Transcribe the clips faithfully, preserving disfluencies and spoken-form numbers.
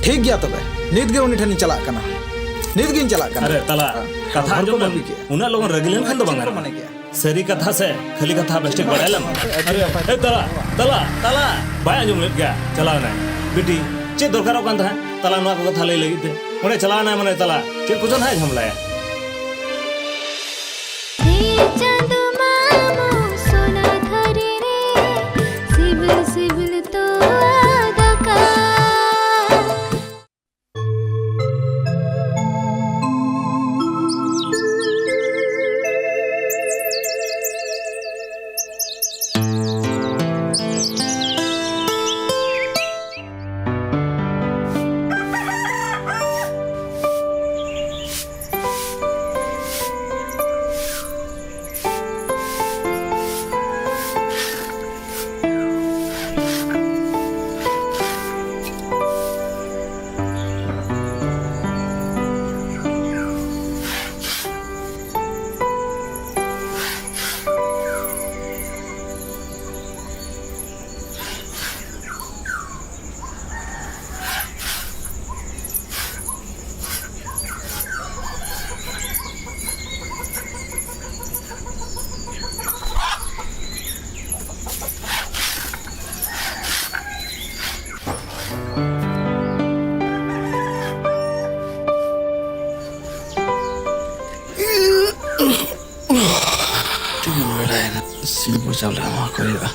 ᱴᱷᱤᱠ ᱜᱮᱭᱟ ᱛᱚᱵᱮ, ᱱᱤᱛ ᱜᱮ ᱩᱱᱤ ᱴᱷᱮᱱᱤᱧ ᱪᱟᱞᱟᱜ ᱠᱟᱱᱟ᱾ ᱱᱤᱛ ᱜᱤᱧ ᱪᱟᱞᱟᱜ ᱠᱟᱱᱟ᱾ ᱟᱨᱮ ᱛᱟᱞᱟ, ᱠᱟᱛᱷᱟ ᱦᱚᱲ ᱠᱚ ᱟᱸᱡᱚᱢ ᱞᱮᱢ᱾ ᱵᱟᱹᱜᱤ ᱠᱮᱜᱼᱟ᱾ ᱩᱱᱟᱹᱜ ᱞᱚᱜᱚᱱ ᱨᱟᱹᱜᱤ ᱞᱮᱱᱠᱷᱟᱱ ᱫᱚ ᱵᱟᱝ ᱪᱮᱫ ᱠᱚ ᱜᱟᱱᱚᱜᱼᱟ᱾ ᱢᱚᱱᱮ ᱠᱮᱜᱼᱟ? ᱥᱟᱹᱨᱤ ᱠᱟᱛᱷᱟ ᱥᱮ ᱠᱷᱟᱹᱞᱤ ᱠᱟᱛᱷᱟ ᱵᱮᱥ ᱴᱷᱤᱠ ᱵᱟᱲᱟᱭ ᱞᱮᱢ᱾ ᱟᱹᱰᱤ ᱱᱟᱯᱟᱭ᱾ ᱮ ᱛᱟᱞᱟ, ᱛᱟᱞᱟ, ᱛᱟᱞᱟ᱾ ᱵᱟᱭ ᱟᱸᱡᱚᱢ ᱞᱮᱫ ᱜᱮᱭᱟ, ᱪᱟᱞᱟᱣ ᱮᱱᱟᱭ᱾ ᱵᱤᱴᱤ, ᱪᱮᱫ ᱫᱚᱨᱠᱟᱨᱚᱜ ᱠᱟᱱ ᱛᱟᱦᱮᱸᱫ ᱛᱟᱞᱟ ᱱᱚᱣᱟ ᱠᱚ ᱠᱟᱛᱷᱟ ᱞᱟᱹᱭ ᱞᱟᱹᱜᱤᱫ ᱛᱮ? ᱚᱸᱰᱮ ᱪᱟᱞᱟᱣ ᱮᱱᱟᱭ ᱢᱟᱱᱮ ᱛᱟᱞᱟ ᱪᱮᱫ ᱠᱚᱪᱚ ᱱᱟᱦᱟᱜ ᱮ ᱡᱷᱟᱢᱞᱟᱭᱟ᱾ ᱥᱤᱧ ᱪᱟᱸᱫᱚ ᱢᱟᱢᱚ ᱥᱚᱱᱟ ᱛᱷᱟᱹᱨᱤ ᱨᱮ ᱥᱤᱵᱤᱞ ᱥᱤᱵᱤᱞ ᱛᱚᱣᱟ ᱫᱟᱠᱟ᱾ ᱛᱤᱸᱜᱩ ᱵᱟᱲᱟᱭᱮᱱᱟ᱾ ᱥᱤᱢ ᱠᱚ ᱪᱟᱣᱞᱮ ᱮᱢᱟ ᱠᱚ ᱦᱩᱭᱩᱜᱼᱟ᱾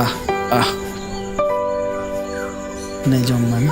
ᱟᱦ, ᱟᱦ᱾ ᱱᱮ ᱡᱚᱢ ᱢᱮ᱾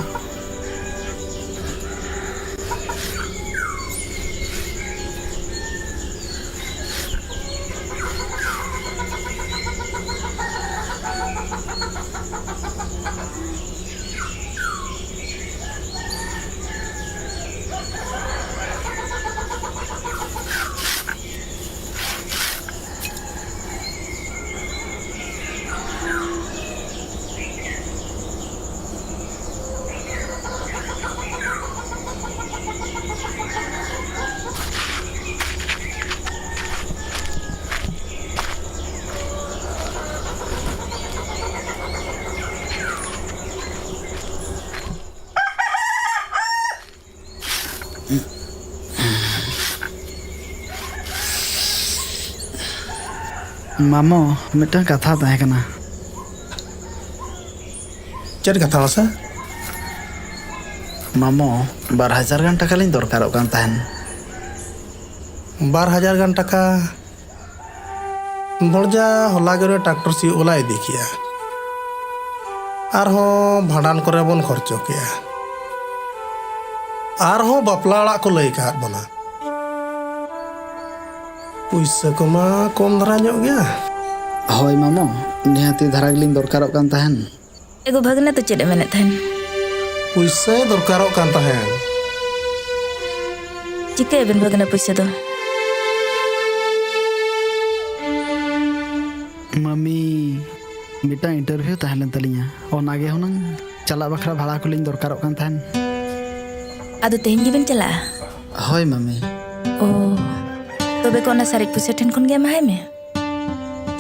ᱢᱟᱢᱚ, ᱢᱤᱫᱴᱟᱝ ᱠᱟᱛᱷᱟ ᱛᱟᱦᱮᱸ ᱠᱟᱱᱟ᱾ ᱪᱮᱫ ᱠᱟᱛᱷᱟ ᱢᱟᱥᱮ? ᱢᱟᱢᱚ, ᱵᱟᱨ ᱦᱟᱡᱟᱨ ᱜᱟᱱ ᱴᱟᱠᱟ ᱞᱤᱧ ᱫᱚᱨᱠᱟᱨᱚᱜ ᱠᱟᱱ ᱛᱟᱦᱮᱱ᱾ ᱵᱟᱨ ᱦᱟᱡᱟᱨ ᱜᱟᱱ ᱴᱟᱠᱟ? ᱵᱷᱚᱲᱡᱟ, ᱦᱚᱞᱟ ᱜᱮ ᱩᱱᱤ ᱴᱨᱟᱠᱴᱚᱨ ᱥᱤᱭᱳᱜ ᱵᱟᱞᱟᱭ ᱤᱫᱤ ᱠᱮᱜᱼᱟ᱾ ᱟᱨᱦᱚᱸ ᱵᱷᱟᱸᱰᱟᱱ ᱠᱚᱨᱮ ᱵᱚᱱ ᱠᱷᱚᱨᱪᱚ ᱠᱮᱜᱼᱟ᱾ ᱟᱨᱦᱚᱸ ᱵᱟᱯᱞᱟ ᱚᱲᱟᱜ ᱠᱚ ᱞᱟᱹᱭ ᱠᱟᱫ ᱵᱚᱱᱟ᱾ ᱯᱩᱭᱥᱟᱹ ᱠᱚᱢᱟ ᱠᱚᱢ ᱫᱷᱟᱨᱟ ᱧᱚᱜ ᱜᱮᱭᱟ᱾ ᱦᱳᱭ ᱢᱟᱢᱚ, ᱱᱤᱦᱟᱹᱛᱤ ᱫᱷᱟᱨᱟ ᱜᱮᱞᱤᱧ ᱫᱚᱨᱠᱟᱨᱚᱜ ᱠᱟᱱ ᱛᱟᱦᱮᱱ᱾ ᱮᱜᱳ ᱵᱷᱟᱹᱜᱽᱱᱟᱹ ᱫᱚ ᱪᱮᱫ ᱮ ᱢᱮᱱᱮᱫ ᱛᱟᱦᱮᱱ? ᱯᱩᱭᱥᱟᱹᱭ ᱫᱚᱨᱠᱟᱨᱚᱜ ᱠᱟᱱ ᱛᱟᱦᱮᱱ᱾ ᱪᱤᱠᱟᱹᱭᱟᱵᱮᱱ ᱵᱷᱟᱹᱜᱽᱱᱟᱹ ᱯᱩᱭᱥᱟᱹ ᱫᱚ? ᱢᱟᱢᱤ, ᱢᱤᱫᱴᱟᱝ ᱤᱱᱴᱟᱨᱵᱷᱤᱭᱩ ᱛᱟᱦᱮᱸ ᱞᱮᱱ ᱛᱟᱹᱞᱤᱧᱟ, ᱚᱱᱟᱜᱮ ᱦᱩᱱᱟᱹᱝ ᱪᱟᱞᱟᱜ ᱵᱟᱠᱷᱨᱟ ᱵᱷᱟᱲᱟ ᱠᱚᱞᱤᱧ ᱫᱚᱨᱠᱟᱨᱚᱜ ᱠᱟᱱ ᱛᱟᱦᱮᱱ᱾ ᱟᱫᱚ ᱛᱮᱦᱮᱧ ᱜᱮᱵᱮᱱ ᱪᱟᱞᱟᱜᱼᱟ? ᱦᱳᱭ ᱢᱟᱢᱤ᱾ ᱳ, ᱛᱚᱵᱮ ᱠᱚ ᱚᱱᱟ ᱥᱟᱨᱮᱡ ᱯᱩᱭᱥᱟᱹ ᱴᱷᱮᱱ ᱠᱷᱚᱱ ᱜᱮ ᱮᱢᱟᱭ ᱢᱮ᱾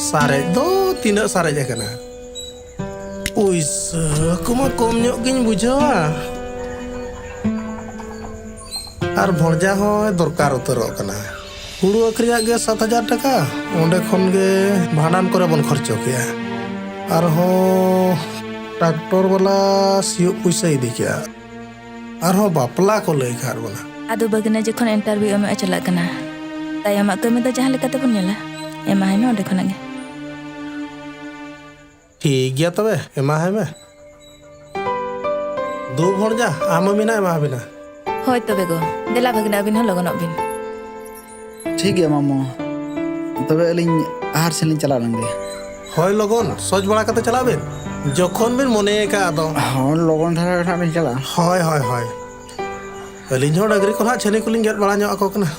ᱥᱟᱨᱮᱡ ᱫᱚ ᱛᱤᱱᱟᱹᱜ ᱥᱟᱨᱮᱡ ᱟᱠᱟᱱᱟ? ᱯᱩᱭᱥᱟᱹ ᱠᱚᱢᱟ ᱠᱚᱢ ᱧᱚᱜ ᱜᱤᱧ ᱵᱩᱡᱷᱟᱹᱣᱟ᱾ ᱟᱨ ᱵᱷᱚᱲᱡᱟ ᱦᱚᱸᱭ ᱫᱚᱨᱠᱟᱨ ᱩᱛᱟᱹᱨᱚᱜ ᱠᱟᱱᱟ᱾ ᱦᱩᱲᱩ ᱟᱹᱠᱷᱨᱤᱧᱟᱜ ᱜᱮ ᱥᱟᱛ ᱦᱟᱡᱟᱨ ᱴᱟᱠᱟ, ᱚᱸᱰᱮ ᱠᱷᱚᱱ ᱜᱮ ᱵᱷᱟᱸᱰᱟᱱ ᱠᱚᱨᱮ ᱵᱚᱱ ᱠᱷᱚᱨᱪᱚ ᱠᱮᱭᱟ᱾ ᱟᱨᱦᱚᱸ ᱴᱨᱟᱠᱴᱚᱨ ᱵᱟᱞᱟ ᱥᱤᱭᱳᱜ ᱯᱩᱭᱥᱟᱹ ᱤᱫᱤ ᱠᱮᱭᱟ᱾ ᱟᱨᱦᱚᱸ ᱵᱟᱯᱞᱟ ᱠᱚ ᱞᱟᱹᱭ ᱠᱟᱫ ᱵᱚᱱᱟ᱾ ᱟᱫᱚ ᱵᱷᱟᱹᱜᱽᱱᱟᱹ ᱡᱚᱠᱷᱚᱱ ᱤᱱᱴᱟᱨᱵᱷᱤᱭᱩ ᱮᱢᱚᱜ ᱮ ᱪᱟᱞᱟᱜ ᱠᱟᱱᱟ, ᱛᱟᱭᱚᱢᱟᱜ ᱠᱟᱹᱢᱤ ᱫᱚ ᱡᱟᱦᱟᱸ ᱞᱮᱠᱟ ᱛᱮᱵᱚᱱ ᱧᱮᱞᱟ, ᱮᱢᱟᱭ ᱢᱮ ᱚᱸᱰᱮ ᱠᱷᱚᱱᱟᱜ ᱜᱮ᱾ ᱴᱷᱤᱠ ᱜᱮᱭᱟ ᱛᱚᱵᱮ, ᱮᱢᱟᱦᱟᱭ ᱢᱮ᱾ ᱫᱩ ᱵᱷᱚᱲᱡᱟ, ᱟᱢ ᱢᱮᱱᱟ ᱮᱢᱟ ᱵᱤᱱᱟ᱾ ᱦᱳᱭ ᱛᱚᱵᱮ ᱜᱚ, ᱫᱮᱞᱟ ᱵᱷᱟᱹᱜᱽᱱᱟᱹ ᱟᱹᱵᱤᱱ ᱦᱚᱸ ᱞᱚᱜᱚᱱᱚᱜ ᱵᱤᱱ᱾ ᱴᱷᱤᱠ ᱜᱮᱭᱟ ᱢᱟᱢᱚ, ᱛᱚᱵᱮ ᱟᱹᱞᱤᱧ ᱟᱦᱟᱨ ᱥᱮᱱ ᱞᱤᱧ ᱪᱟᱞᱟᱜ ᱞᱮᱱ ᱜᱮ᱾ ᱦᱳᱭ ᱞᱚᱜᱚᱱ, ᱥᱚᱡᱽ ᱵᱟᱲᱟ ᱠᱟᱛᱮ ᱪᱟᱞᱟᱜ ᱵᱤᱱ, ᱡᱚᱠᱷᱚᱱ ᱵᱤᱱ ᱢᱚᱱᱮ ᱟᱠᱟᱫ ᱫᱚ᱾ ᱦᱚᱸ, ᱞᱚᱜᱚᱱ ᱫᱷᱟᱨᱟ ᱜᱮ ᱱᱟᱦᱟᱜ ᱞᱤᱧ ᱪᱟᱞᱟᱜᱼᱟ᱾ ᱦᱳᱭ, ᱦᱳᱭ, ᱦᱳᱭ᱾ ᱟᱹᱞᱤᱧ ᱦᱚᱸ ᱰᱟᱹᱝᱨᱤ ᱠᱚ ᱱᱟᱦᱟᱜ ᱪᱷᱟᱹᱱᱤ ᱠᱚᱞᱤᱧ ᱜᱮᱫ ᱵᱟᱲᱟ ᱧᱚᱜ ᱟᱠᱚ ᱠᱟᱱᱟ᱾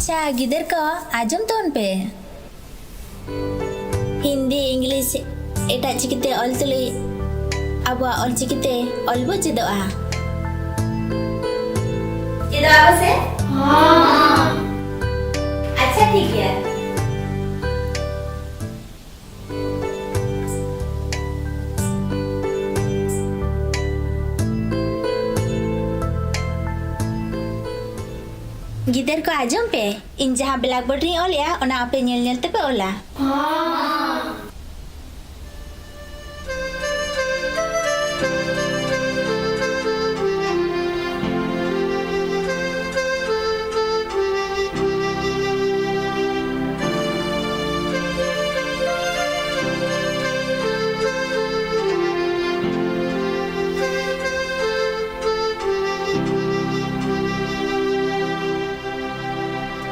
ᱟᱪᱪᱷᱟ, ᱜᱤᱫᱟᱹᱨ ᱠᱚ, ᱟᱸᱡᱚᱢ ᱛᱟᱵᱚᱱ ᱯᱮ᱾ ᱦᱤᱱᱫᱤ, ᱤᱝᱞᱤᱥ, ᱮᱴᱟᱜ ᱪᱤᱠᱤᱛᱮ ᱚᱞ ᱛᱩᱞᱩᱡ ᱟᱵᱚᱣᱟᱜ ᱚᱞ ᱪᱤᱠᱤᱛᱮ ᱚᱞ ᱵᱚ ᱪᱮᱫᱚᱜᱼᱟ᱾ ᱪᱮᱫᱚᱜ ᱟᱵᱚ ᱥᱮ? ᱦᱚᱸ᱾ ᱟᱪᱪᱷᱟ, ᱴᱷᱤᱠ ᱜᱮᱭᱟ᱾ ᱜᱤᱫᱟᱹᱨ ᱠᱚ, ᱟᱸᱡᱚᱢ ᱯᱮ, ᱤᱧ ᱡᱟᱦᱟᱸ blackboard ᱨᱤᱧ ᱚᱞᱮᱜᱼᱟ, ᱚᱱᱟ ᱟᱯᱮ ᱧᱮᱞ ᱧᱮᱞ ᱛᱮᱯᱮ ᱚᱞᱟ᱾ ᱦᱚᱸ᱾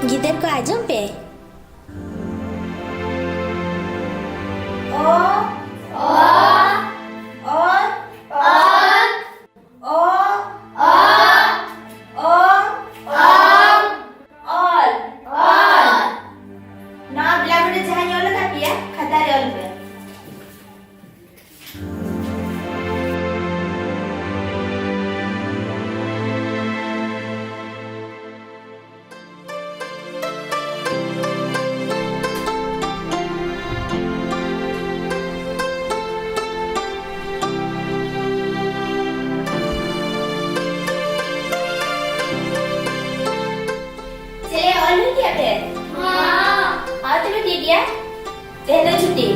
ᱜᱤᱫᱟᱹᱨ ᱠᱚ, ᱟᱸᱡᱚᱢ ᱯᱮ᱾ ᱚ, ᱚ, ᱚ, ᱚ, ᱚ, ᱚ, ᱚ, ᱚᱞ, ᱚᱞ᱾ ᱱᱚᱣᱟ blackboard ᱨᱮ ᱡᱟᱦᱟᱸᱧ ᱚᱞ ᱟᱠᱟᱫ ᱯᱮᱭᱟ, ᱠᱷᱟᱛᱟ ᱨᱮ ᱚᱞ ᱯᱮ᱾ ᱪᱮᱫ ᱚᱞ ᱦᱩᱭ ᱠᱮᱫᱟ ᱯᱮ? ᱦᱚᱸ᱾ ᱟᱨ ᱛᱚᱵᱮ ᱴᱷᱤᱠ ᱜᱮᱭᱟ, ᱛᱮᱦᱮᱧ ᱫᱚ ᱪᱷᱩᱴᱤ᱾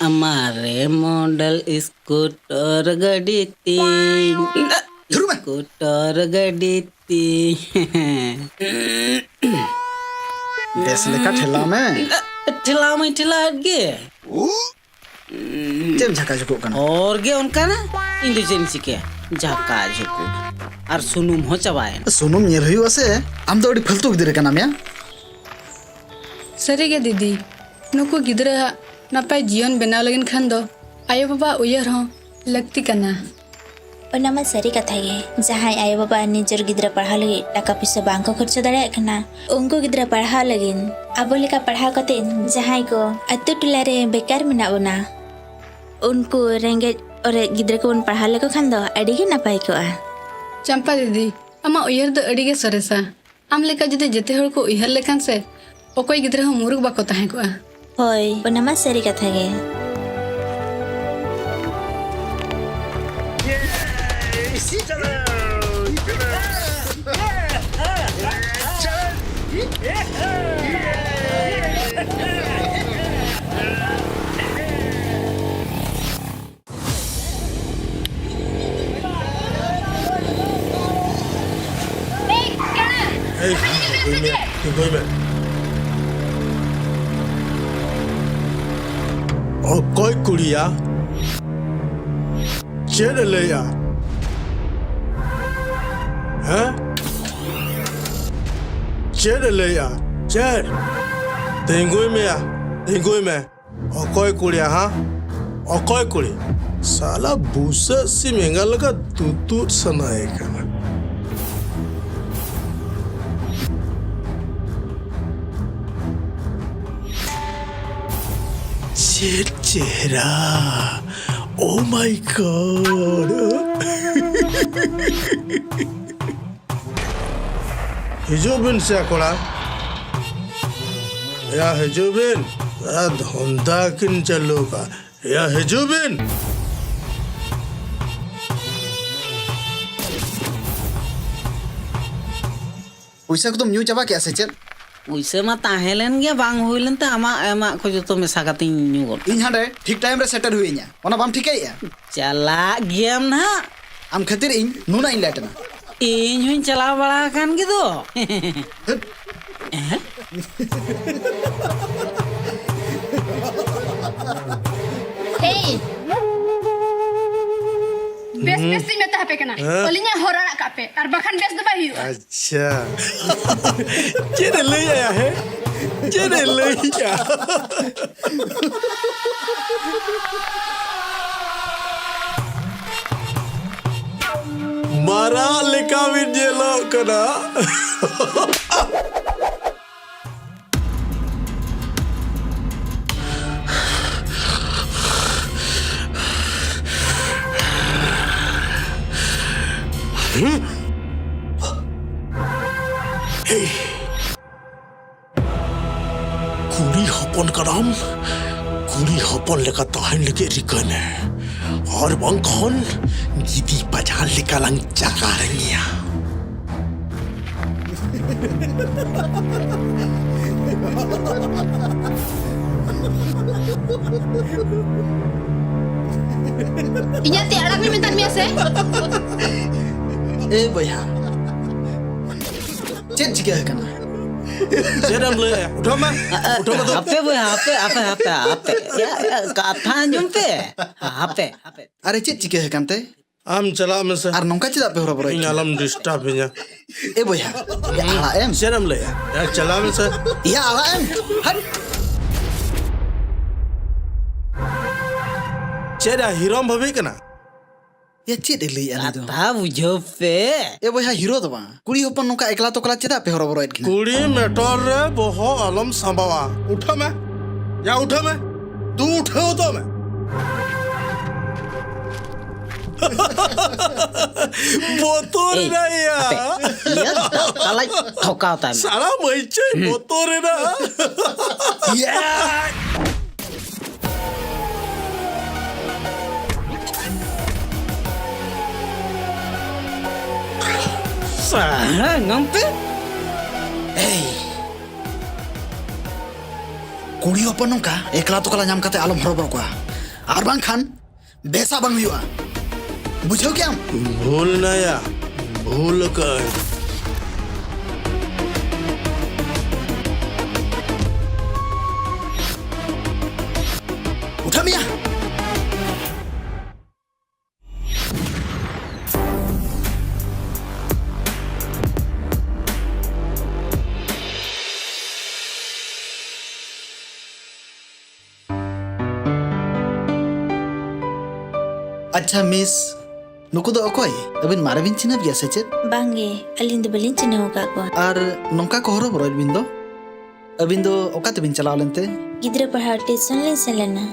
ᱟᱢᱟᱨᱮ ᱢᱚᱰᱮᱞ ᱥᱠᱩᱴᱚᱨ ᱜᱟᱹᱰᱤ ᱛᱤᱧ᱾ ᱫᱷᱩᱨᱩᱢ ᱢᱮ᱾ ᱥᱠᱩᱴᱚᱨ ᱜᱟᱹᱰᱤ ᱛᱤᱧ᱾ ᱵᱮᱥ ᱞᱮᱠᱟ ᱴᱷᱮᱞᱟᱣ ᱢᱮ᱾ ᱴᱷᱮᱞᱟᱣ ᱢᱟᱧ ᱴᱷᱮᱞᱟᱣᱮᱫ ᱜᱮ᱾ ᱪᱮᱫ ᱮᱢ ᱡᱷᱟᱠᱟ ᱡᱷᱩᱠᱩᱜ ᱠᱟᱱᱟ? ᱦᱚᱨ ᱜᱮ ᱚᱱᱠᱟᱱᱟ, ᱤᱧ ᱫᱚ ᱪᱮᱫ ᱤᱧ ᱪᱤᱠᱟᱹᱭᱟ? ᱡᱷᱟᱠᱟ ᱡᱷᱩᱠᱩ᱾ ᱟᱨ ᱥᱩᱱᱩᱢ ᱦᱚᱸ ᱪᱟᱵᱟᱭᱮᱱᱟ᱾ ᱥᱩᱱᱩᱢ ᱧᱮᱞ ᱦᱩᱭᱩᱜᱼᱟ ᱥᱮ? ᱟᱢ ᱫᱚ ᱟᱹᱰᱤ ᱯᱷᱟᱞᱛᱩ ᱜᱤᱫᱽᱨᱟᱹ ᱠᱟᱱᱟᱢ ᱭᱟ᱾ ᱥᱟᱹᱨᱤᱜᱮ ᱫᱤᱫᱤ, ᱱᱩᱠᱩ ᱜᱤᱫᱽᱨᱟᱹᱣᱟᱜ ᱱᱟᱯᱟᱭ ᱡᱤᱭᱚᱱ ᱵᱮᱱᱟᱣ ᱞᱟᱹᱜᱤᱫ ᱠᱷᱟᱱ ᱫᱚ ᱟᱭᱳᱼᱵᱟᱵᱟᱣᱟᱜ ᱩᱭᱦᱟᱹᱨ ᱦᱚᱸ ᱞᱟᱹᱠᱛᱤ ᱠᱟᱱᱟ᱾ ᱚᱱᱟ ᱢᱟ ᱥᱟᱹᱨᱤ ᱠᱟᱛᱷᱟ ᱜᱮ, ᱡᱟᱦᱟᱸᱭ ᱟᱭᱳᱼᱵᱟᱵᱟ ᱱᱤᱡᱮᱨ ᱜᱤᱫᱽᱨᱟᱹ ᱯᱟᱲᱦᱟᱣ ᱞᱟᱹᱜᱤᱫ ᱴᱟᱠᱟ ᱯᱩᱭᱥᱟᱹ ᱵᱟᱝ ᱠᱚ ᱠᱷᱚᱨᱪᱟ ᱫᱟᱲᱮᱭᱟᱜ ᱠᱟᱱᱟ, ᱩᱱᱠᱩ ᱜᱤᱫᱽᱨᱟᱹ ᱯᱟᱲᱦᱟᱣ ᱞᱟᱹᱜᱤᱫ ᱟᱵᱚ ᱞᱮᱠᱟ ᱯᱟᱲᱦᱟᱣ ᱠᱟᱛᱮ ᱡᱟᱦᱟᱸᱭ ᱠᱚ ᱟᱛᱳ ᱴᱚᱞᱟ ᱨᱮ ᱵᱮᱠᱟᱨ ᱢᱮᱱᱟᱜ ᱵᱚᱱᱟ, ᱩᱱᱠᱩ ᱨᱮᱸᱜᱮᱡ ᱚᱨᱮᱡ ᱜᱤᱫᱽᱨᱟᱹ ᱠᱚᱵᱚᱱ ᱯᱟᱲᱦᱟᱣ ᱞᱮᱠᱚ ᱠᱷᱟᱱ ᱫᱚ ᱟᱹᱰᱤ ᱜᱮ ᱱᱟᱯᱟᱭ ᱠᱚᱜᱼᱟ᱾ ᱪᱟᱢᱯᱟ ᱫᱤᱫᱤ, ᱟᱢᱟᱜ ᱩᱭᱦᱟᱹᱨ ᱫᱚ ᱟᱹᱰᱤ ᱜᱮ ᱥᱚᱨᱮᱥᱟ᱾ ᱟᱢ ᱞᱮᱠᱟ ᱡᱩᱫᱤ ᱡᱮᱛᱮ ᱦᱚᱲ ᱠᱚ ᱩᱭᱦᱟᱹᱨ ᱞᱮᱠᱷᱟᱱ ᱥᱮ, ᱚᱠᱚᱭ ᱜᱤᱫᱽᱨᱟᱹ ᱦᱚᱸ ᱢᱩᱨᱩᱠᱷ ᱵᱟᱠᱚ ᱛᱟᱦᱮᱸ ᱠᱚᱜᱼᱟ᱾ ᱦᱳᱭ, ᱚᱱᱟ ᱢᱟ ᱥᱟᱹᱨᱤ ᱠᱟᱛᱷᱟ ᱜᱮ᱾ ᱮᱭ, ᱛᱤᱸᱜᱩᱭ ᱢᱮ, ᱛᱤᱸᱜᱩᱭ ᱢᱮ᱾ ᱚᱠᱚᱭ ᱠᱩᱲᱤᱭᱟ? ᱪᱮᱫ ᱮ ᱞᱟᱹᱭᱟ? ᱦᱮᱸ? ᱪᱮᱫ ᱮ ᱞᱟᱹᱭᱟ? ᱪᱮᱫ? ᱛᱤᱸᱜᱩᱭ ᱢᱮᱭᱟ, ᱛᱤᱸᱜᱩᱭ ᱢᱮ᱾ ᱚᱠᱚᱭ ᱠᱩᱲᱤᱭᱟ, ᱦᱟ? ᱚᱠᱚᱭ ᱠᱩᱲᱤ? ᱥᱟᱞᱟ ᱵᱩᱥᱟᱹᱜ ᱥᱤᱢ ᱮᱸᱜᱟ ᱞᱮᱠᱟ ᱛᱩᱛᱩᱫ ᱥᱟᱱᱟᱭᱮ ᱠᱟᱱᱟ᱾ ᱪᱮᱫ ᱪᱮᱦᱨᱟ! Oh my God! ᱦᱤᱡᱩᱜ ᱵᱤᱱ ᱥᱮ ᱠᱚᱲᱟ᱾ ᱭᱟ, ᱦᱤᱡᱩᱜ ᱵᱤᱱ᱾ ᱥᱟᱞᱟ ᱫᱷᱚᱱᱫᱟ ᱠᱤᱱ ᱪᱟᱹᱞᱩ ᱠᱟᱜᱼᱟ᱾ ᱭᱟ, ᱦᱤᱡᱩᱜ ᱵᱤᱱ᱾ ᱯᱚᱭᱥᱟ ᱠᱚᱫᱚᱢ ᱧᱩ ᱪᱟᱵᱟ ᱠᱮᱜᱼᱟ ᱥᱮ ᱪᱮᱫ? ᱯᱩᱭᱥᱟᱹ ᱢᱟ ᱛᱟᱦᱮᱸ ᱞᱮᱱ ᱜᱮ, ᱵᱟᱝ ᱦᱩᱭ ᱞᱮᱱ ᱛᱮ ᱟᱢᱟᱜ ᱮᱢᱟᱜ ᱠᱚ ᱡᱚᱛᱚ ᱢᱮᱥᱟ ᱠᱟᱛᱮᱧ ᱧᱩ ᱜᱚᱫ ᱤᱧ ᱠᱟᱜᱼᱟ᱾ ᱦᱟᱸᱰᱮ ᱴᱷᱤᱠ ᱴᱟᱭᱤᱢ ᱨᱮ ᱥᱮᱴᱮᱨ ᱦᱩᱭ ᱤᱧᱟ, ᱚᱱᱟ ᱵᱟᱢ ᱴᱷᱤᱠᱟᱹᱭᱮᱫᱼᱟ? ᱪᱟᱞᱟᱜ ᱜᱮᱭᱟᱢ ᱱᱟᱦᱟᱜ᱾ ᱟᱢ ᱠᱷᱟᱹᱛᱤᱨ ᱤᱧ ᱱᱩᱱᱟᱹᱜ ᱤᱧ ᱞᱮᱴ ᱮᱱᱟ᱾ ᱤᱧ ᱦᱚᱸᱧ ᱪᱟᱞᱟᱣ ᱵᱟᱲᱟ ᱟᱠᱟᱱ ᱜᱮᱫᱚ᱾ ᱦᱟᱹᱴ᱾ ᱮᱦᱮᱸ᱾ ᱮᱭ! ᱵᱮᱥ ᱵᱮᱥ ᱤᱧ ᱢᱮᱛᱟ ᱟᱯᱮ ᱠᱟᱱᱟ᱾ ᱦᱮᱸ? ᱟᱹᱞᱤᱧᱟᱜ ᱦᱚᱨ ᱟᱲᱟᱜ ᱠᱟᱜ ᱯᱮ, ᱟᱨ ᱵᱟᱠᱷᱟᱱ ᱵᱮᱥ ᱫᱚ ᱵᱟᱭ ᱦᱩᱭᱩᱜᱼᱟ᱾ ᱟᱪᱪᱷᱟ᱾ ᱪᱮᱫ ᱮ ᱞᱟᱹᱭᱮᱜᱼᱟ, ᱦᱮᱸ? ᱪᱮᱫ ᱮ ᱞᱟᱹᱭᱮᱜᱼᱟ? ᱢᱟᱨᱟᱜ ᱞᱮᱠᱟ ᱵᱤᱱ ᱧᱮᱞᱚᱜ ᱠᱟᱱᱟ᱾ ᱦᱮᱸ? ᱦᱮᱸ᱾ ᱠᱩᱲᱤ ᱦᱚᱯᱚᱱ ᱠᱟᱱᱟᱢ, ᱠᱩᱲᱤ ᱦᱚᱯᱚᱱ ᱞᱮᱠᱟ ᱛᱟᱦᱮᱱ ᱞᱟᱹᱜᱤᱫ ᱨᱤᱠᱟᱹᱭ ᱢᱮ, ᱟᱨ ᱵᱟᱝᱠᱷᱟᱱ ᱜᱤᱫᱤ ᱯᱟᱡᱷᱟᱲ ᱞᱮᱠᱟ ᱞᱟᱝ ᱪᱟᱠᱟᱲ ᱢᱮᱭᱟ᱾ ᱤᱧᱟᱜ ᱛᱤ ᱟᱲᱟᱜ ᱢᱮ ᱢᱮᱛᱟᱫ ᱢᱮᱭᱟ ᱥᱮ? ᱮ ᱵᱚᱭᱦᱟ, ᱪᱮᱫ ᱪᱤᱠᱟᱹ ᱟᱠᱟᱱᱟ? ᱪᱮᱫ ᱮᱢ ᱞᱟᱹᱭᱮᱜᱼᱟ? ᱩᱴᱷᱟᱹᱣ ᱢᱮ᱾ ᱩᱴᱷᱟᱹᱣ ᱢᱮ ᱫᱩ᱾ ᱦᱟᱯᱮ ᱵᱚᱭᱦᱟ, ᱦᱟᱯᱮ, ᱦᱟᱯᱮ, ᱦᱟᱯᱮ, ᱦᱟᱯᱮ᱾ ᱭᱟ, ᱭᱟ, ᱠᱟᱛᱷᱟ ᱟᱸᱡᱚᱢ ᱯᱮ᱾ ᱦᱟᱯᱮ, ᱦᱟᱯᱮ᱾ ᱟᱨᱮ, ᱪᱮᱫ ᱪᱤᱠᱟᱹ ᱟᱠᱟᱱ ᱛᱮ? ᱟᱢ ᱪᱟᱞᱟᱜ ᱢᱮᱥᱮ᱾ ᱟᱨ ᱱᱚᱝᱠᱟ ᱪᱮᱫᱟᱜ ᱯᱮ ᱦᱚᱨᱚᱵᱚᱨᱚᱭᱮᱫ ᱤᱧ ᱠᱟᱱᱟ? ᱟᱞᱚᱢ ᱰᱤᱥᱴᱟᱨᱵ ᱤᱧᱟ᱾ ᱮ ᱵᱚᱭᱦᱟ, ᱭᱟ, ᱟᱲᱟᱜ ᱮᱢ᱾ ᱪᱮᱫ ᱮᱢ ᱞᱟᱹᱭᱮᱜᱼᱟ? ᱭᱟ, ᱪᱟᱞᱟᱜ ᱢᱮᱥᱮ᱾ ᱭᱟ, ᱟᱲᱟᱜ ᱮᱢ᱾ ᱦᱟᱴ᱾ ᱪᱮᱫ ᱭᱟ, ᱦᱤᱨᱳᱢ ᱵᱷᱟᱵᱤᱜ ᱠᱟᱱᱟ? ᱭᱟ, ᱪᱮᱫ ᱮ ᱞᱟᱹᱭᱮᱜᱼᱟ ᱱᱩᱭ ᱫᱚ? ᱠᱟᱛᱷᱟ ᱵᱩᱡᱷᱟᱹᱣ ᱯᱮ᱾ ᱮ ᱵᱚᱭᱦᱟ, ᱦᱤᱨᱳ ᱫᱚ ᱵᱟᱝ᱾ ᱠᱩᱲᱤ ᱦᱚᱯᱚᱱ ᱱᱚᱝᱠᱟ ᱮᱠᱞᱟ ᱛᱚᱠᱞᱟ ᱪᱮᱫᱟᱜ ᱯᱮ ᱦᱚᱨᱚᱵᱚᱨᱚᱭᱮᱫ ᱠᱤᱱᱟ? ᱠᱩᱲᱤ ᱢᱮᱴᱚᱨ ᱨᱮ ᱵᱚᱦᱚᱜ ᱟᱞᱚᱢ ᱥᱟᱸᱵᱟᱣᱟ᱾ ᱩᱴᱷᱟᱹᱣ ᱢᱮ᱾ ᱭᱟ, ᱩᱴᱷᱟᱹᱣ ᱢᱮ᱾ ᱫᱩ, ᱩᱴᱷᱟᱹᱣ ᱦᱚᱫᱚᱜ ᱢᱮ᱾ ᱵᱚᱛᱚᱨ ᱮᱭ, ᱮᱱᱟᱭᱟ᱾ ᱦᱟᱯᱮ᱾ ᱤᱭᱟᱹ, ᱛᱟᱞᱟᱧ ᱴᱷᱚᱠᱟᱣ ᱛᱟᱭ ᱢᱮ᱾ ᱥᱟᱞᱟ ᱢᱟᱹᱭᱪᱟᱹᱭ ᱵᱚᱛᱚᱨ ᱮᱱᱟ᱾ ᱭᱟ᱾ ᱥᱟᱦᱟ ᱱᱚᱱᱛᱮ᱾ ᱮᱭ, ᱠᱩᱲᱤ ᱦᱚᱯᱚᱱ ᱱᱚᱝᱠᱟ ᱮᱠᱞᱟ ᱛᱚᱠᱞᱟ ᱧᱟᱢ ᱠᱟᱛᱮ ᱟᱞᱚᱢ ᱦᱚᱨᱚᱵᱚᱨᱚ ᱠᱚᱣᱟ, ᱟᱨ ᱵᱟᱝᱠᱷᱟᱱ ᱵᱮᱥᱟ ᱵᱟᱝ ᱦᱩᱭᱩᱜᱼᱟ᱾ ᱵᱩᱡᱷᱟᱹᱣ ᱠᱮᱜᱼᱟᱢ? ᱵᱷᱩᱞ ᱱᱟᱭᱟ, ᱵᱷᱩᱞ ᱟᱠᱟᱜᱼᱟᱹᱧ᱾ ᱩᱴᱷᱟᱹ ᱢᱮᱭᱟ᱾ ᱟᱪᱪᱷᱟ ᱢᱤᱥ, ᱱᱩᱠᱩ ᱫᱚ ᱚᱠᱚᱭ? ᱟᱹᱵᱤᱱ ᱢᱟᱨᱮ ᱵᱤᱱ ᱪᱤᱱᱦᱟᱹᱯ ᱜᱮᱭᱟ ᱥᱮ ᱪᱮᱫ? ᱵᱟᱝᱜᱮ, ᱟᱹᱞᱤᱧ ᱫᱚ ᱵᱟᱹᱞᱤᱧ ᱪᱤᱱᱦᱟᱹᱣ ᱟᱠᱟᱫ ᱠᱚᱣᱟ᱾ ᱟᱨ ᱱᱚᱝᱠᱟ ᱠᱚ ᱦᱚᱨᱚᱵᱚᱨᱚᱭᱮᱫ ᱵᱤᱱ ᱫᱚ? ᱟᱹᱵᱤᱱ ᱫᱚ ᱚᱠᱟ ᱛᱮᱵᱤᱱ ᱪᱟᱞᱟᱣ ᱞᱮᱱᱛᱮ? ᱜᱤᱫᱽᱨᱟᱹ ᱯᱟᱲᱦᱟᱣ ᱴᱤᱭᱩᱥᱚᱱ ᱞᱤᱧ ᱥᱮᱱ ᱞᱮᱱᱟ᱾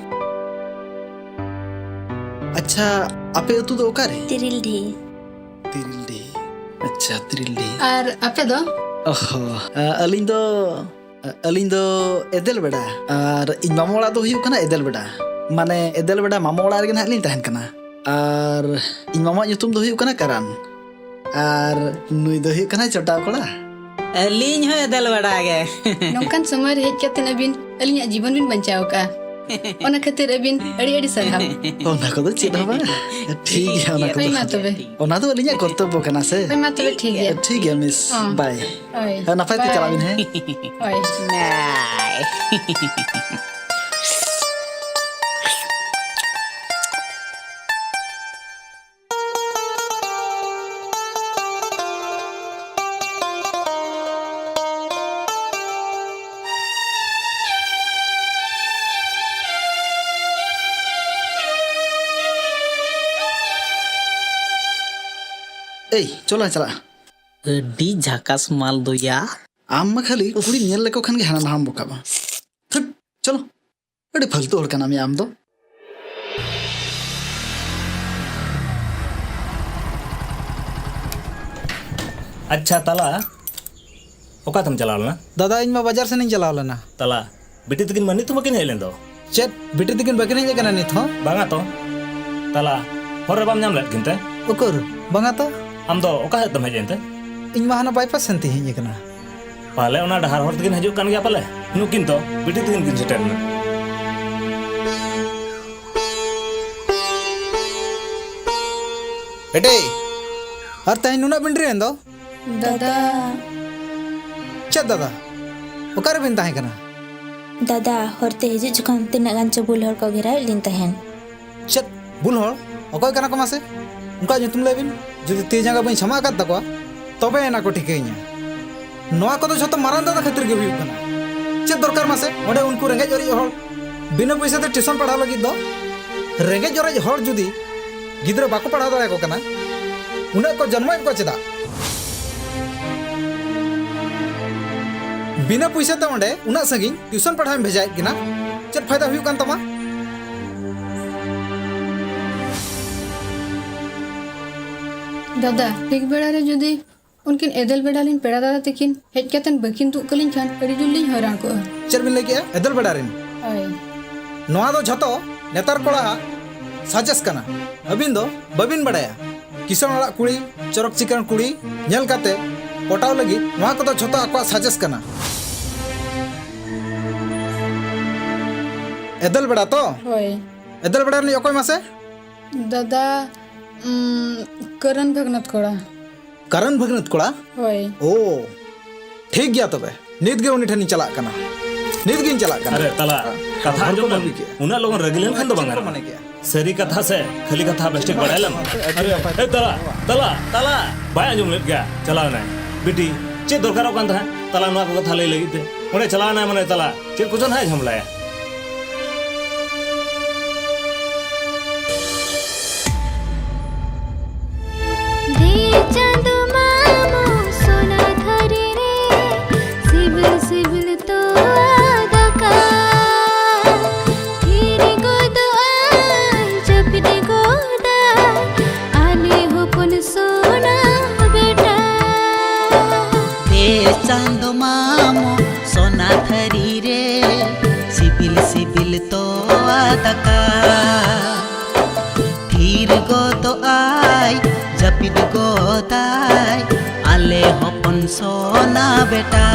ᱟᱪᱪᱷᱟ, ᱟᱯᱮ ᱟᱹᱛᱩ ᱫᱚ ᱚᱠᱟᱨᱮ? ᱛᱤᱨᱤᱞᱰᱤ᱾ ᱛᱤᱨᱤᱞᱰᱤ᱾ ᱟᱪᱪᱷᱟ, ᱛᱤᱨᱤᱞᱰᱤ᱾ ᱟᱨ ᱟᱯᱮ ᱫᱚ? ᱚᱦᱚ, ᱟ, ᱟᱹᱞᱤᱧ ᱫᱚ, ᱟ, ᱟᱹᱞᱤᱧ ᱫᱚ ᱮᱫᱮᱞ ᱵᱮᱰᱟ᱾ ᱟᱨ ᱤᱧ ᱢᱟᱢᱟ ᱚᱲᱟᱜ ᱫᱚ ᱦᱩᱭᱩᱜ ᱠᱟᱱᱟ ᱮᱫᱮᱞ ᱵᱮᱰᱟ᱾ ᱢᱟᱱᱮ, ᱮᱫᱮᱞ ᱵᱮᱰᱟ ᱢᱟᱢᱟ ᱚᱲᱟᱜ ᱨᱮᱜᱮ ᱱᱟᱦᱟᱜ ᱞᱤᱧ ᱛᱟᱦᱮᱱ ᱠᱟᱱᱟ᱾ ᱟᱨ ᱤᱧ ᱢᱟᱢᱟᱣᱟᱜ ᱧᱩᱛᱩᱢ ᱫᱚ ᱦᱩᱭᱩᱜ ᱠᱟᱱᱟ ᱠᱟᱨᱟᱱ᱾ ᱟᱨ ᱱᱩᱭ ᱫᱚ ᱦᱩᱭᱩᱜ ᱠᱟᱱᱟᱭ ᱪᱚᱴᱟᱣ ᱠᱚᱲᱟ᱾ ᱟᱹᱞᱤᱧ ᱦᱚᱸ ᱮᱫᱮᱞ ᱵᱟᱲᱟ ᱜᱮ᱾ ᱱᱚᱝᱠᱟᱱ ᱥᱚᱢᱚᱭ ᱨᱮ ᱦᱮᱡ ᱠᱟᱛᱮ ᱟᱹᱵᱤᱱ ᱟᱹᱞᱤᱧᱟᱜ ᱡᱤᱵᱚᱱ ᱵᱤᱱ ᱵᱟᱧᱪᱟᱣ ᱟᱠᱟᱫᱼᱟ᱾ ᱚᱱᱟ ᱠᱷᱟᱹᱛᱤᱨ ᱟᱹᱵᱤᱱ ᱟᱹᱰᱤ ᱟᱹᱰᱤ ᱥᱟᱨᱦᱟᱣ᱾ ᱚᱱᱟ ᱠᱚᱫᱚ ᱪᱮᱫ ᱦᱚᱸ ᱵᱟᱝ᱾ ᱴᱷᱤᱠ ᱜᱮᱭᱟ, ᱚᱱᱟ ᱠᱚᱫᱚ᱾ ᱦᱳᱭ, ᱢᱟ ᱛᱚᱵᱮ᱾ ᱚᱱᱟ ᱫᱚ ᱟᱹᱞᱤᱧᱟᱜ ᱠᱚᱨᱛᱚᱵᱵᱚ ᱠᱟᱱᱟ ᱥᱮ᱾ ᱦᱳᱭ, ᱢᱟ ᱛᱚᱵᱮ, ᱴᱷᱤᱠ ᱜᱮᱭᱟ᱾ ᱴᱷᱤᱠ ᱜᱮᱭᱟ, ᱢᱤᱥ᱾ ᱦᱚᱸ᱾ ᱵᱟᱭ᱾ ᱦᱳᱭ᱾ ᱦᱮᱸ, ᱱᱟᱯᱟᱭ ᱛᱮ ᱵᱟᱭ᱾ ᱪᱟᱞᱟᱜ ᱵᱤᱱ, ᱦᱮᱸ? ᱦᱳᱭ᱾ ᱵᱟᱭ᱾ ᱮᱭ, ᱪᱚᱞᱚ ᱪᱟᱞᱟᱜᱼᱟ᱾ ᱟᱹᱰᱤ ᱡᱷᱟᱠᱟᱥ ᱢᱟᱞ ᱫᱚᱭᱟ᱾ ᱟᱢ ᱢᱟ ᱠᱷᱟᱹᱞᱤ ᱠᱩᱲᱤᱢ ᱧᱮᱞ ᱞᱮᱠᱚ ᱠᱷᱟᱱ ᱜᱮ ᱦᱟᱱᱟ ᱱᱟᱦᱟᱢ ᱵᱚᱠᱟᱜᱼᱟ᱾ ᱛᱷᱟᱹᱴ, ᱪᱚᱞᱚ᱾ ᱟᱹᱰᱤ ᱯᱷᱟᱞᱛᱩ ᱦᱚᱲ ᱠᱟᱱᱟᱢ ᱭᱟ ᱟᱢ ᱫᱚ᱾ ᱟᱪᱪᱷᱟ ᱛᱟᱞᱟ, ᱚᱠᱟ ᱛᱮᱢ ᱪᱟᱞᱟᱣ ᱞᱮᱱᱟ? ᱫᱟᱫᱟ, ᱤᱧ ᱢᱟ ᱵᱟᱡᱟᱨ ᱥᱮᱱ ᱤᱧ ᱪᱟᱞᱟᱣ ᱞᱮᱱᱟ᱾ ᱛᱟᱞᱟ, ᱵᱤᱴᱤ ᱛᱟᱹᱠᱤᱱ ᱢᱟ ᱱᱤᱛ ᱦᱚᱸ ᱵᱟᱹᱠᱤᱱ ᱦᱮᱡ ᱞᱮᱱ ᱫᱚ᱾ ᱪᱮᱫ, ᱵᱤᱴᱤ ᱛᱟᱹᱠᱤᱱ ᱵᱟᱹᱠᱤᱱ ᱦᱮᱡ ᱟᱠᱟᱱᱟ ᱱᱤᱛ ᱦᱚᱸ? ᱵᱟᱝᱟ ᱛᱚ᱾ ᱛᱟᱞᱟ, ᱦᱚᱨ ᱨᱮ ᱵᱟᱢ ᱧᱟᱢ ᱞᱮᱫ ᱠᱤᱱ ᱛᱮ? ᱩᱠᱩᱨ, ᱵᱟᱝᱟ ᱛᱚ᱾ ᱟᱢ ᱫᱚ ᱚᱠᱟ ᱥᱮᱫ ᱛᱮᱢ ᱦᱮᱡ ᱮᱱ ᱛᱮ? ᱤᱧ ᱢᱟ ᱦᱟᱱᱟ ᱵᱟᱭᱯᱟᱥ ᱥᱮᱱ ᱛᱤᱧ ᱦᱮᱡ ᱟᱠᱟᱱᱟ᱾ ᱯᱟᱞᱮ ᱚᱱᱟ ᱰᱟᱦᱟᱨ ᱦᱚᱨ ᱛᱮᱠᱤᱱ ᱦᱤᱡᱩᱜ ᱠᱟᱱ ᱜᱮᱭᱟ ᱯᱟᱞᱮ᱾ ᱱᱩᱠᱤᱱ ᱫᱚ ᱵᱤᱴᱤ ᱛᱟᱹᱠᱤᱱ ᱠᱤᱱ ᱥᱮᱴᱮᱨ ᱮᱱᱟ᱾ ᱵᱤᱴᱤ, ᱟᱨ ᱛᱮᱦᱮᱧ ᱱᱩᱱᱟᱹᱜ ᱵᱤᱱ ᱰᱮᱨᱤᱭᱮᱱ ᱫᱚ? ᱫᱟᱫᱟ᱾ ᱪᱮᱫ ᱫᱟᱫᱟ? ᱚᱠᱟᱨᱮᱵᱤᱱ ᱛᱟᱦᱮᱸ ᱠᱟᱱᱟ? ᱫᱟᱫᱟ, ᱦᱚᱨᱛᱮ ᱦᱤᱡᱩᱜ ᱡᱚᱠᱷᱚᱱ ᱛᱤᱱᱟᱹᱜ ᱜᱟᱱ ᱪᱚ ᱵᱩᱞ ᱦᱚᱲ ᱠᱚ ᱜᱷᱮᱨᱟᱣᱮᱫ ᱞᱤᱧ ᱛᱟᱦᱮᱸᱱ᱾ ᱪᱮᱫ ᱵᱩᱞ ᱦᱚᱲ? ᱚᱠᱚᱭ ᱠᱟᱱᱟ ᱠᱚ ᱢᱟᱥᱮ? ᱩᱱᱠᱩᱣᱟᱜ ᱧᱩᱛᱩᱢ ᱞᱟᱹᱭ ᱵᱤᱱ᱾ ᱡᱩᱫᱤ ᱛᱤ ᱡᱟᱸᱜᱟ ᱵᱟᱹᱧ ᱥᱟᱢᱟᱜ ᱟᱠᱟᱫ ᱛᱟᱠᱚᱣᱟ, ᱛᱚᱵᱮ ᱮᱱᱟ ᱠᱚ ᱴᱷᱤᱠᱟᱹᱭᱤᱧᱟ᱾ ᱱᱚᱣᱟ ᱠᱚᱫᱚ ᱡᱷᱚᱛᱚ ᱢᱟᱨᱟᱝ ᱫᱟᱫᱟ ᱠᱷᱟᱹᱛᱤᱨ ᱜᱮ ᱦᱩᱭᱩᱜ ᱠᱟᱱᱟ᱾ ᱪᱮᱫ ᱫᱚᱨᱠᱟᱨ ᱢᱟᱥᱮ ᱚᱸᱰᱮ ᱩᱱᱠᱩ ᱨᱮᱸᱜᱮᱡ ᱚᱨᱮᱡ ᱦᱚᱲ ᱵᱤᱱᱟᱹ ᱯᱚᱭᱥᱟ ᱛᱮ ᱴᱤᱭᱩᱥᱚᱱ ᱯᱟᱲᱦᱟᱣ ᱞᱟᱹᱜᱤᱫ ᱫᱚ? ᱨᱮᱸᱜᱮᱡ ᱚᱨᱮᱡ ᱦᱚᱲ ᱡᱩᱫᱤ ᱜᱤᱫᱽᱨᱟᱹ ᱵᱟᱠᱚ ᱯᱟᱲᱦᱟᱣ ᱫᱟᱲᱮᱭᱟᱠᱚ ᱠᱟᱱᱟ, ᱩᱱᱟᱹᱜ ᱠᱚ ᱡᱚᱱᱢᱚᱭᱮᱫ ᱠᱚᱣᱟ ᱪᱮᱫᱟᱜ? ᱵᱤᱱᱟᱹ ᱯᱩᱭᱥᱟᱹ ᱛᱮ ᱚᱸᱰᱮ ᱩᱱᱟᱹᱜ ᱥᱟᱺᱜᱤᱧ ᱴᱤᱭᱩᱥᱚᱱ ᱯᱟᱲᱦᱟᱣ ᱮᱢ ᱵᱷᱮᱡᱟᱭᱮᱫ ᱠᱤᱱᱟ, ᱪᱮᱫ ᱯᱷᱟᱭᱫᱟ ᱦᱩᱭᱩᱜ ᱠᱟᱱ ᱛᱟᱢᱟ? ᱫᱟᱫᱟ, ᱴᱷᱤᱠ ᱵᱮᱲᱟ ᱨᱮ ᱡᱩᱫᱤ ᱩᱱᱠᱤᱱ ᱮᱫᱮᱞ ᱵᱮᱲᱟ ᱞᱤᱧ ᱯᱮᱲᱟ ᱫᱟᱫᱟ ᱛᱟᱹᱠᱤᱱ ᱦᱮᱡ ᱠᱟᱛᱮᱱ ᱵᱟᱹᱠᱤᱱ ᱫᱩᱜ ᱠᱟᱹᱞᱤᱧ ᱠᱷᱟᱱ ᱟᱹᱰᱤ ᱡᱳᱨ ᱞᱤᱧ ᱦᱚᱭᱨᱟᱱ ᱠᱚᱜᱼᱟ᱾ ᱪᱮᱫ ᱵᱤᱱ ᱞᱟᱹᱭ ᱠᱮᱜᱼᱟ? ᱮᱫᱮᱞ ᱵᱮᱲᱟ ᱨᱤᱱ? ᱦᱳᱭ᱾ ᱱᱚᱣᱟ ᱫᱚ ᱡᱷᱚᱛᱚ ᱱᱮᱛᱟᱨ ᱠᱚᱲᱟᱣᱟᱜ ᱥᱟᱡᱮᱥ ᱠᱟᱱᱟ᱾ ᱟᱹᱵᱤᱱ ᱫᱚ ᱵᱟᱹᱵᱤᱱ ᱵᱟᱲᱟᱭᱟ, ᱠᱤᱥᱟᱹᱬ ᱚᱲᱟᱜ ᱠᱩᱲᱤ, ᱪᱚᱨᱚᱠ ᱪᱤᱠᱟᱹᱬ ᱠᱩᱲᱤ ᱧᱮᱞ ᱠᱟᱛᱮ ᱯᱚᱴᱟᱣ ᱞᱟᱹᱜᱤᱫ ᱱᱚᱣᱟ ᱠᱚᱫᱚ ᱡᱷᱚᱛᱚ ᱟᱠᱚᱣᱟᱜ ᱥᱟᱡᱮᱥ ᱠᱟᱱᱟ᱾ ᱮᱫᱮᱞ ᱵᱮᱲᱟ ᱛᱚ? ᱦᱳᱭ᱾ ᱮᱫᱮᱞ ᱵᱮᱲᱟ ᱨᱤᱱᱤᱡ ᱚᱠᱚᱭ ᱢᱟᱥᱮ? ᱫᱟᱫᱟ, ᱩᱢ, ᱠᱟᱨᱟᱱ ᱵᱷᱟᱹᱜᱽᱱᱟᱹᱛ ᱠᱚᱲᱟ᱾ ᱠᱟᱨᱟᱱ ᱵᱷᱟᱹᱜᱽᱱᱟᱹᱛ ᱠᱚᱲᱟ? ᱦᱳᱭ᱾ ᱳ, ᱴᱷᱤᱠ ᱜᱮᱭᱟ ᱛᱚᱵᱮ, ᱱᱤᱛ ᱜᱮ ᱩᱱᱤ ᱴᱷᱮᱱᱤᱧ ᱪᱟᱞᱟᱜ ᱠᱟᱱᱟ᱾ ᱱᱤᱛ ᱜᱤᱧ ᱪᱟᱞᱟᱜ ᱠᱟᱱᱟ᱾ ᱟᱨᱮ ᱛᱟᱞᱟ, ᱠᱟᱛᱷᱟ ᱦᱚᱲ ᱠᱚ ᱟᱸᱡᱚᱢ ᱞᱮᱢ᱾ ᱵᱟᱹᱜᱤ ᱠᱮᱜᱼᱟ᱾ ᱩᱱᱟᱹᱜ ᱞᱚᱜᱚᱱ ᱨᱟᱹᱜᱤ ᱞᱮᱱᱠᱷᱟᱱ ᱫᱚ ᱵᱟᱝ ᱪᱮᱫ ᱠᱚ ᱜᱟᱱᱚᱜᱼᱟ᱾ ᱢᱚᱱᱮ ᱠᱮᱜᱼᱟ? ᱥᱟᱹᱨᱤ ᱠᱟᱛᱷᱟ ᱥᱮ ᱠᱷᱟᱹᱞᱤ ᱠᱟᱛᱷᱟ ᱵᱮᱥ ᱴᱷᱤᱠ ᱵᱟᱲᱟᱭ ᱞᱮᱢ᱾ ᱟᱨᱮ, ᱮ, ᱛᱟᱞᱟ, ᱛᱟᱞᱟ, ᱛᱟᱞᱟ᱾ ᱵᱟᱭ ᱟᱸᱡᱚᱢ ᱞᱮᱫ ᱜᱮᱭᱟ, ᱪᱟᱞᱟᱣ ᱮᱱᱟᱭ᱾ ᱵᱤᱴᱤ, ᱪᱮᱫ ᱫᱚᱨᱠᱟᱨᱚᱜ ᱠᱟᱱ ᱛᱟᱦᱮᱸᱫ ᱛᱟᱞᱟ ᱱᱚᱣᱟ ᱠᱚ ᱠᱟᱛᱷᱟ ᱞᱟᱹᱭ ᱞᱟᱹᱜᱤᱫ ᱛᱮ? ᱚᱸᱰᱮ ᱪᱟᱞᱟᱣ ᱮᱱᱟᱭ ᱢᱟᱱᱮ ᱛᱟᱞᱟ ᱪᱮᱫ ᱠᱚᱪᱚ ᱱᱟᱦᱟᱜ ᱡᱷᱟᱢᱞᱟᱭᱟ᱾ ᱫᱮ ᱪᱟᱸᱫᱚ ᱢᱟᱢᱚ ᱥᱚᱱᱟ ᱛᱷᱟᱹᱨᱤ ᱨᱮ ᱥᱤᱵᱤᱞ ᱥᱤᱵᱤᱞ ᱛᱚᱣᱟ ᱫᱟᱠᱟ᱾ ᱛᱷᱤᱨ ᱜᱚᱫᱚᱜ ᱟᱭ, ᱡᱟᱹᱯᱤᱫ ᱜᱚᱫᱟᱭ, ᱟᱞᱮ ᱦᱚᱯᱚᱱ ᱥᱚᱱᱟ ᱵᱮᱴᱟ᱾ ᱫᱮ ᱪᱟᱸᱫᱚ ᱢᱟᱢᱚ ᱥᱚᱱᱟ ᱛᱷᱟᱹᱨᱤ ᱨᱮ ᱥᱤᱵᱤᱞ ᱥᱤᱵᱤᱞ ᱛᱚᱣᱟ ᱫᱟᱠᱟ᱾ ᱛᱷᱤᱨ ᱜᱚᱫᱚᱜ ᱟᱭ, ᱡᱟᱹᱯᱤᱫ ᱜᱚᱫᱟᱭ, ᱟᱞᱮ ᱦᱚᱯᱚᱱ ᱥᱚᱱᱟ ᱵᱮᱴᱟ᱾